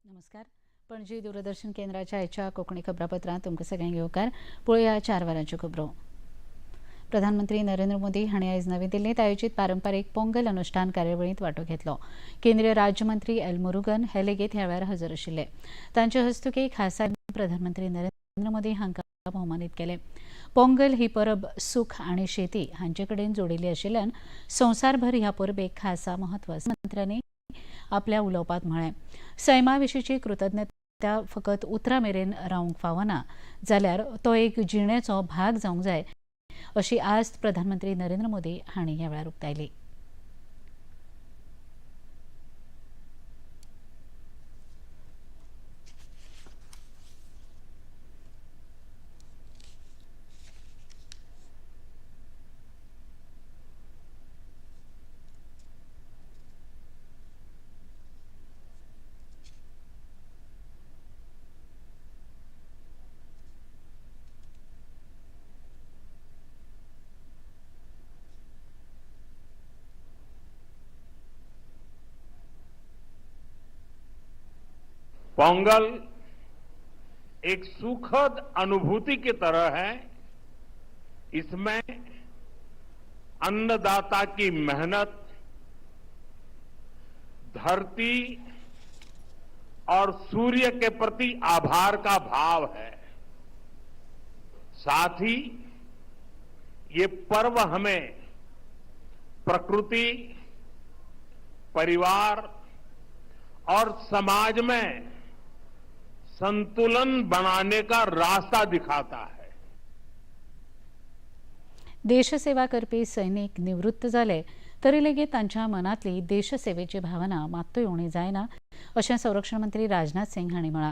नमस्कार, पणजी दूरदर्शन केंद्राच्या आयच्या कोंकणी खबरापत्रांत तुमकां सगळ्यांक येवकार. पळोवया 4 वरांच्यो खबरो. प्रधानमंत्री नरेंद्र मोदी हांणी आयज नवी दिल्लींत आयोजीत पारंपारीक पोंगल अनुष्ठान कार्यावळींत वांटो घेतलो. केंद्रीय राज्यमंत्री एल मुरुगन हे लेगीत ह्या वेळार हजर आशिल्ले. तांचे हस्तुकीं खासा प्रधानमंत्री नरेंद्र मोदी हांकां भोवमानीत केले. पोंगल ही परब सुख आनी शेती हांचे कडेन जोडिल्ली आशिल्ल्यान संवसारभर ह्या परबेक खासा म्हत्व आसा. मंत्र्यांनी आपल्या उलोवपांत म्हळें, सैमा विशींची कृतज्ञता फकत उतरां मेरेन रावंक फावना, जाल्यार तो एक जिणेचो भाग जावंक जाय अशी आस्त प्रधानमंत्री नरेंद्र मोदी हांणी ह्या वेळार उक्तायली. पोंगल एक सुखद अनुभूति की तरह है। इसमें अन्नदाता की मेहनत, धरती और सूर्य के प्रति आभार का भाव है। साथ ही ये पर्व हमें प्रकृति, परिवार और समाज में संतुलन बनाने का रास्ता दिखाता है। देशसेवा करपी सैनिक निवृत्त जाले तरी लेगीत तांच्या मनांतली देशसेवेची भावना मात्तूय उणी जायना अशें संरक्षण मंत्री राजनाथ सिंग हांणी म्हळां.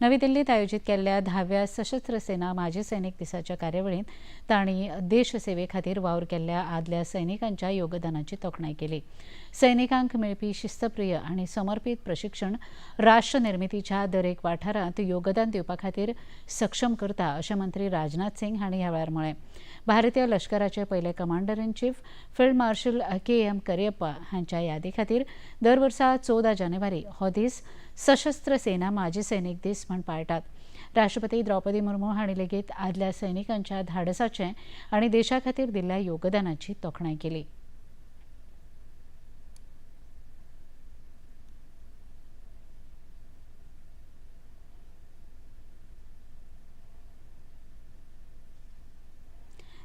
नवी दिल्लींत आयोजीत केल्ल्या 10व्या सशस्त्र सेना माजी सैनिक दिसाच्या कार्यावळींत तांणी देशसेवे खातीर वावर केल्ल्या आदल्या सैनिकांच्या योगदानाची तोखणाय केली. सैनिकांक मेळपी शिस्तप्रिय आनी समर्पीत प्रशिक्षण राष्ट्रनिर्मितीच्या दरेक वाठारांत योगदान दिवपा खातीर सक्षम करता अशें मंत्री राजनाथ सिंग हांणी ह्या वेळार म्हळें. भारतीय लश्कराचे पयले commander in chief field marshal K M Cariappa हांच्या यादी खातीर दर वर्सा 14 जानेवारी हो दीस सशस्त्र सेना माजी सैनिक दीस म्हण पाळटात. राष्ट्रपती द्रौपदी मुर्मू हांणी लेगीत आदल्या सैनिकांच्या धाडसाचें आनी देशा खातीर दिल्ल्या योगदानाची तोखणाय केली.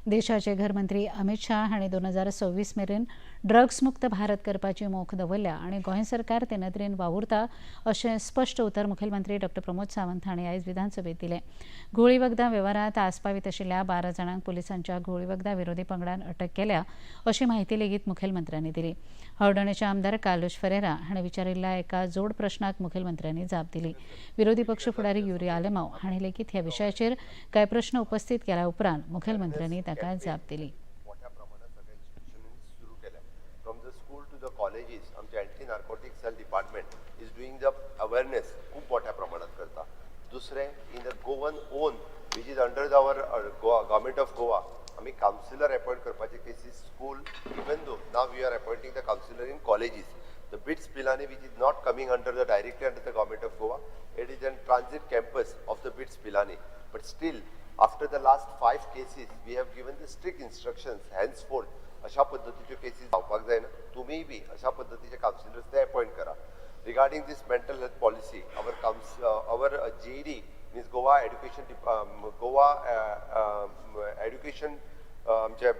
देशाचे घरमंत्री अमित शाह हांणी 2026 मेरेन ड्रग्स मुक्त भारत करपाची मोख दवरल्या आनी गोंय सरकार ते नदरेन वावुरता अशें स्पश्ट उतर मुखेलमंत्री डॉ प्रमोद सावंत हांणी आयज विधानसभेत दिलें. घुंवळी वखदां वेव्हारांत आस्पावीत आशिल्ल्या 12 जाणांक पुलिसांच्या घुंवळी वखदां विरोधी पंगडान अटक केल्या अशी म्हायती लेगीत मुखेलमंत्र्यांनी दिली. हळदोणेचे आमदार कार्लुस फेरेरा हांणी विचारिल्ल्या एका जोड प्रश्नाक मुखेलमंत्र्यांनी जाप दिली. विरोधी पक्ष फुडारी युरी आलेमाव हांणी लेगीत ह्या विशयाचेर कांय प्रश्न उपस्थित केल्या उपरांत मुखेलमंत्र्यांनी ताका जाप दिली. मोठ्या प्रमाणात सगळ्या इन्स्टिट्युशनांनी सुरू केल्या. From the school to the colleges आमचे anti narcotic cell department is doing the awareness खूप मोठ्या प्रमाणात करता. दुसरें, in the Goan own which is under our Goa government of Goa आमी कावन्सिलर अपॉयंट करपाचे cases school, even though now we are appointing the counsellor in colleges. The BITS Pilani, which is not coming under the directly under the government of Goa, it is a transit campus of the BITS Pilani. But still, after the last 5 cases, we have given the strict instructions henceforth अशा पद्दतीच्यो cases जावपाक जायना, तुमीय बी अशा पद्दतीचे councillors ते appoint करा. Regarding this mental health policy, our our GED means Goa education, Goa education आमचे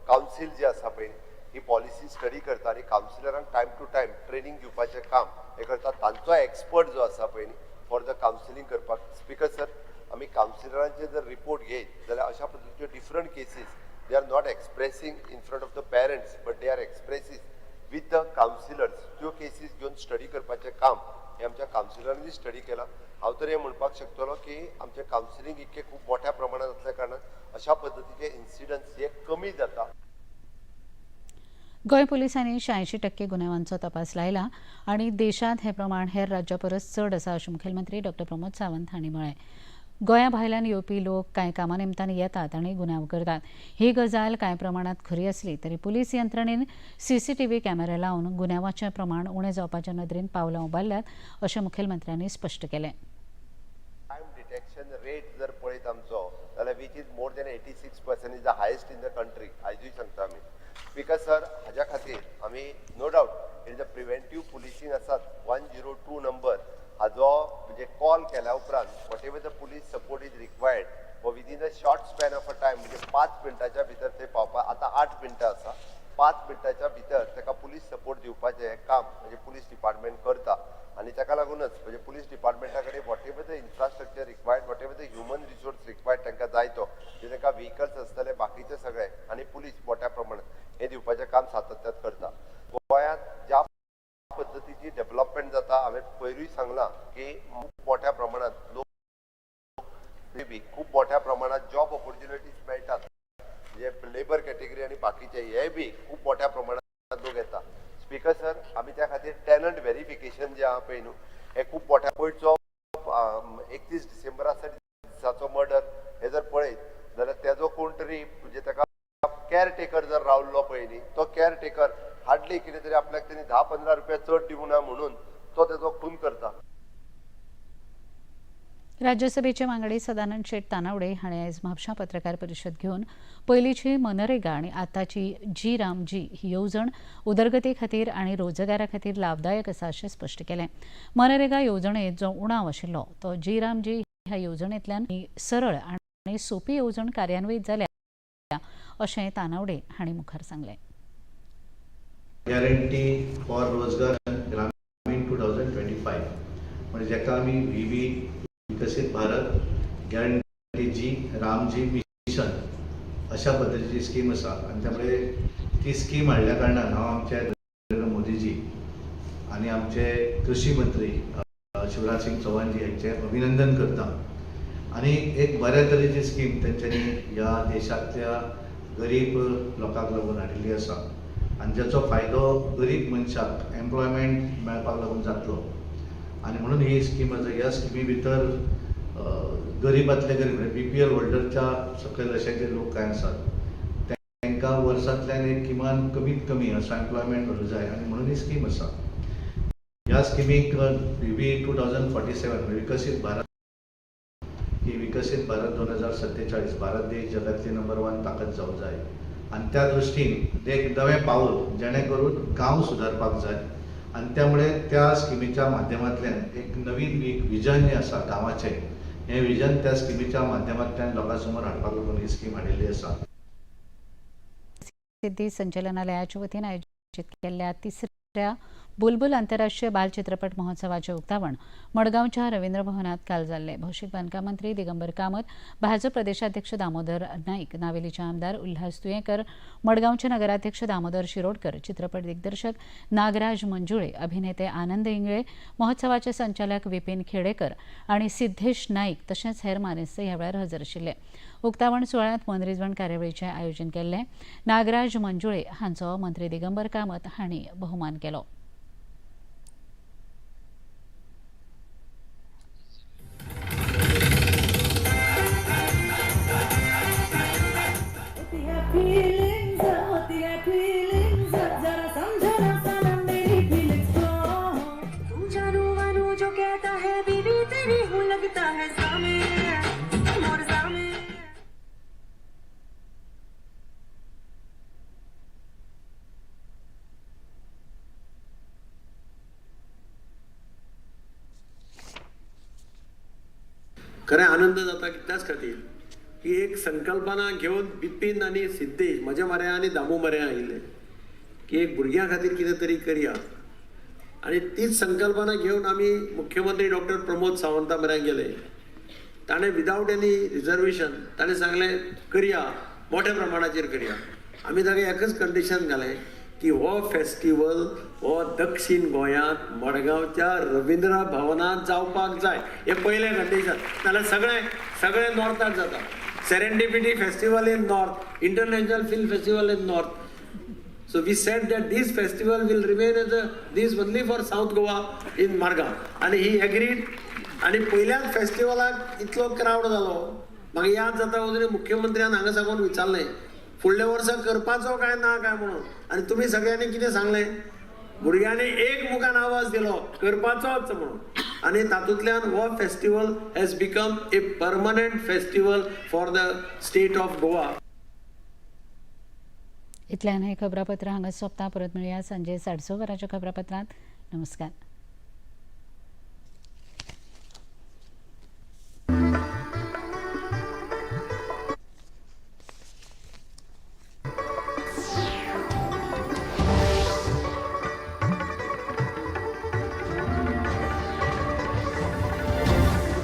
council जे आसा पळय, ही पॉलिसी स्टडी करता आनी कावन्सिलरांक टायम टू टायम ट्रेनींग दिवपाचें काम हें करता. तांचो एक्सपर्ट जो आसा पळय न्ही फॉर the counselling करपाक. स्पिकर सर, आमी कावन्सिलरांचे जर रिपोर्ट घेयत जाल्यार अशा पद्दतीच्यो different cases they are not expressing in front of the parents, but they are expressing with the counsellors. त्यो केसीस घेवन स्टडी करपाचें काम हें आमच्या कावन्सिलरांनी स्टडी केलां. हांव तर हें म्हणपाक शकतलो की आमचें कावन्सिलींग इतकें खूब मोठ्या प्रमाणात आसल्या कारणान अशा पद्दतीचे इन्सिडंट्स हे कमी जाता. गोंय पुलिसांनी 86% गुन्यांवांचो तपास लायला आनी देशांत हें प्रमाण हेर राज्यां परस चड आसा, अशें मुखेलमंत्री डॉक्टर प्रमोद सावंत हांणी म्हळें. गोंया भायल्यान येवपी लोक कांय कामां निमतान येतात आनी गुन्यांव करतात. ही गजाल कांय प्रमाणांत खरी आसली तरी पुलीस यंत्रणेन सीसीटीव्ही कॅमेरा लावन गुन्यांवाचें प्रमाण उणें जावपाच्या नदरेन पावलां उबारल्यात, अशें मुखेलमंत्र्यांनी स्पश्ट केलें. क्रायम डिटेक्शन रेट जर पळयत आमचो जाल्यार which is more than 86% is the highest in the country, आयजूय सांगता आमी. स्पिकर सर, हाज्या खातीर आमी no doubt it is a preventive policing आसात. 102 नंबर हाजो म्हणजे कॉल केल्या उपरांत whatever the police support is required व within a short span of a time, म्हणजे 5 मिनटाच्या भितर थंय पावपा, आतां 8 मिनटां आसा, 5 मिनटाच्या भितर ताका पुलीस सपोर्ट दिवपाचें हें काम म्हणजे पुलीस डिपार्टमेंट करता. आनी ताका लागूनच म्हणजे पुलीस डिपार्टमेंटा कडेन whatever the infrastructure required, whatever the human resource required, तांकां जाय तो जे तांकां व्हेकल्स आसतले, बाकीचे सगळे आनी पुलीस मोठ्या प्रमाणात हे दिवपाचें काम सातत्यात करता. गोंयांत ज्या पद्दतीची डेव्हलपमेंट जाता, हांवें पयरूय सांगलां की खूब मोठ्या प्रमाणात लोक बी खूब मोठ्या प्रमाणात जॉब ऑपॉर्च्युनिटीज मेळटात, म्हणजे लेबर कॅटेगरी आनी बाकीचे हे बी खूब मोठ्या प्रमाणात लोक येता. स्पिकर सर, आमी त्या खातीर टॅलंट व्हेरिफिकेशन जें आहा पळय न्हू, हें खूब मोठ्या पयरचो 31 डिसेंबरा दिसाचो मर्डर हे जर पळयत जाल्यार तेजो कोण तरी म्हणजे ताका केअर टेकर जर रावल्लो पळय न्ही, तो केअर टेकर हार्डली कितें तरी आपल्याक तेणी 10-15 रुपया चड दिवंक ना म्हणून तो तेजो खून करता. राज्यसभेचे वांगडी सदानंद शेट तानावडे हांणी आयज म्हापशां पत्रकार परिशद घेवन पयलींची मनरेगा आनी आतांची जी राम जी ही येवजण उदरगती खातीर आनी रोजगारा खातीर लाभदायक आसा, अशें स्पश्ट केलें. मनरेगा येवजणेंत जो उणाव आशिल्लो तो जी राम जी ह्या येवजणेंतल्यान सरळ आनी सोपी येवजण कार्यान्वीत जाल्या, अशें तानावडे हांणी मुखार सांगलें. गॅरंटी फॉर रोजगार ग्रामीण 2025, म्हणजे जाका आमी व्ही बी विकसीत भारत गॅरंटी जी रामजी मिशन अशा पद्दतीची स्कीम आसा. आनी त्यामुळे ती स्कीम हाडल्या कारणान हांव आमचे नरेंद्र मोदीजी आनी आमचे कृषी मंत्री शिवराज सिंग चौहानजी हांचे अभिनंदन करता. आनी एक बऱ्या तरेची स्कीम तेंच्यांनी ह्या देशांतल्या गरीब लोकांक लागून हाडिल्ली आसा आनी जाचो फायदो गरीब मनशाक एम्प्लॉयमेंट मेळपाक लागून जातलो. आनी म्हणून ही स्कीम आसा. ह्या स्किमी भितर गरिबांतले गरीब, म्हणजे बीपीएल होल्डरच्या सकयल अशे जे लोक कांय आसात, तांकां वर्सांतल्यान एक किमान कमीत कमी असो एम्प्लॉयमेंट मेळूंक जाय आनी म्हणून ही स्कीम आसा. ह्या स्किमीक व्ही 2047, म्हणजे विकसीत भारत की विकसीत भारत 2047, भारत देश जगातली नंबर वन ताकद जावंक जाय आनी त्या दृश्टीन एक नवें पावल जेणे करून गांव सुदारपाक जाय. आनी त्यामुळे त्या स्किमीच्या माध्यमांतल्यान एक नवीन एक विजन जें आसा गांवाचें, हें विजन त्या स्किमीच्या माध्यमांतल्यान लोकां समोर हाडपाक लागून ही स्कीम हाडिल्ली आसा. सिद्धी संचलनालयाच्या वतीन आयोजित केल्ल्या तिसऱ्या बुलबुल आंतरराष्ट्रीय बाल चित्रपट महोत्सवाचे उक्तावण मडगांवच्या रवींद्र भवनात काल जाल्ले. भौशीक बांदकाम मंत्री दिगंबर कामत, भाजप प्रदेशाध्यक्ष दामोदर नाईक, नावेलीचे आमदार उल्हास तुयेंकर, मडगांवचे नगराध्यक्ष दामोदर शिरोडकर, चित्रपट दिग्दर्शक नागराज मंजुळे, अभिनेते आनंद इंगळे, महोत्सवाचे संचालक विपिन खेडेकर आणि सिद्धेश नाईक तशेंच हेर मानेस्त ह्या वेळार हजर आशिल्ले. उक्तावण सुवाळ्यांत मनरिजवण कार्यावळीचें आयोजन केल्लें. नागराज मंजुळे हांचो मंत्री दिगंबर कामत हांणी बहुमान केलो. होती है फीलिंग्स, होती है फीलिंग्स, जरा समझो ना सनम मेरी फीलिंग्स को. तू जानू वानू जो कहता है, बीवी तेरी हूँ, लगता है सामे मोर सामे. खरें आनंद जाता त्याच खातीर की एक संकल्पना घेवन बिपीन आनी सिद्देश म्हज्या म्हऱ्या आनी दामू म्हऱ्या आयिल्ले की एक भुरग्यां खातीर कितें तरी करया. आनी तीच संकल्पना घेवन आमी मुख्यमंत्री डॉक्टर प्रमोद सावंता म्हऱ्यान गेले. ताणें विदावट एनी रिजर्वेशन ताणें सांगलें, करया, मोठ्या प्रमाणाचेर करया. आमी ताका एकच कंडिशन घालें की हो फेस्टिवल हो दक्षीण गोंयांत मडगांवच्या रविंद्र भवनांत जावपाक जाय, हें पयलें कंडिशन. नाल्यार सगळें सगळें नॉर्थाक जाता. Serendipity Festival in North, International Film Festival in North. So we said that this festival will remain as a this only for South Goa in Margao. आनी he agreed. आनी पयल्याच फेस्टिवलाक इतलो क्रावड जालो, म्हाका याद जाता, अजून मुख्यमंत्र्यान हांगा साकून विचारलें, फुडल्या वर्सा करपाचो काय ना काय म्हणून. आनी तुमी सगळ्यांनी कितें सांगलें? भुरग्यांनी एक मुखान आवाज दिलो, करपाचोच म्हणून. आनी तातूंतल्यान हो festival has become a permanent festival for the state of Goa. इतल्यान हें खबरापत्र हांगा सोंपता. परत मेळया सांजे 6:30 वरांच्या खबरापत्रांत. नमस्कार.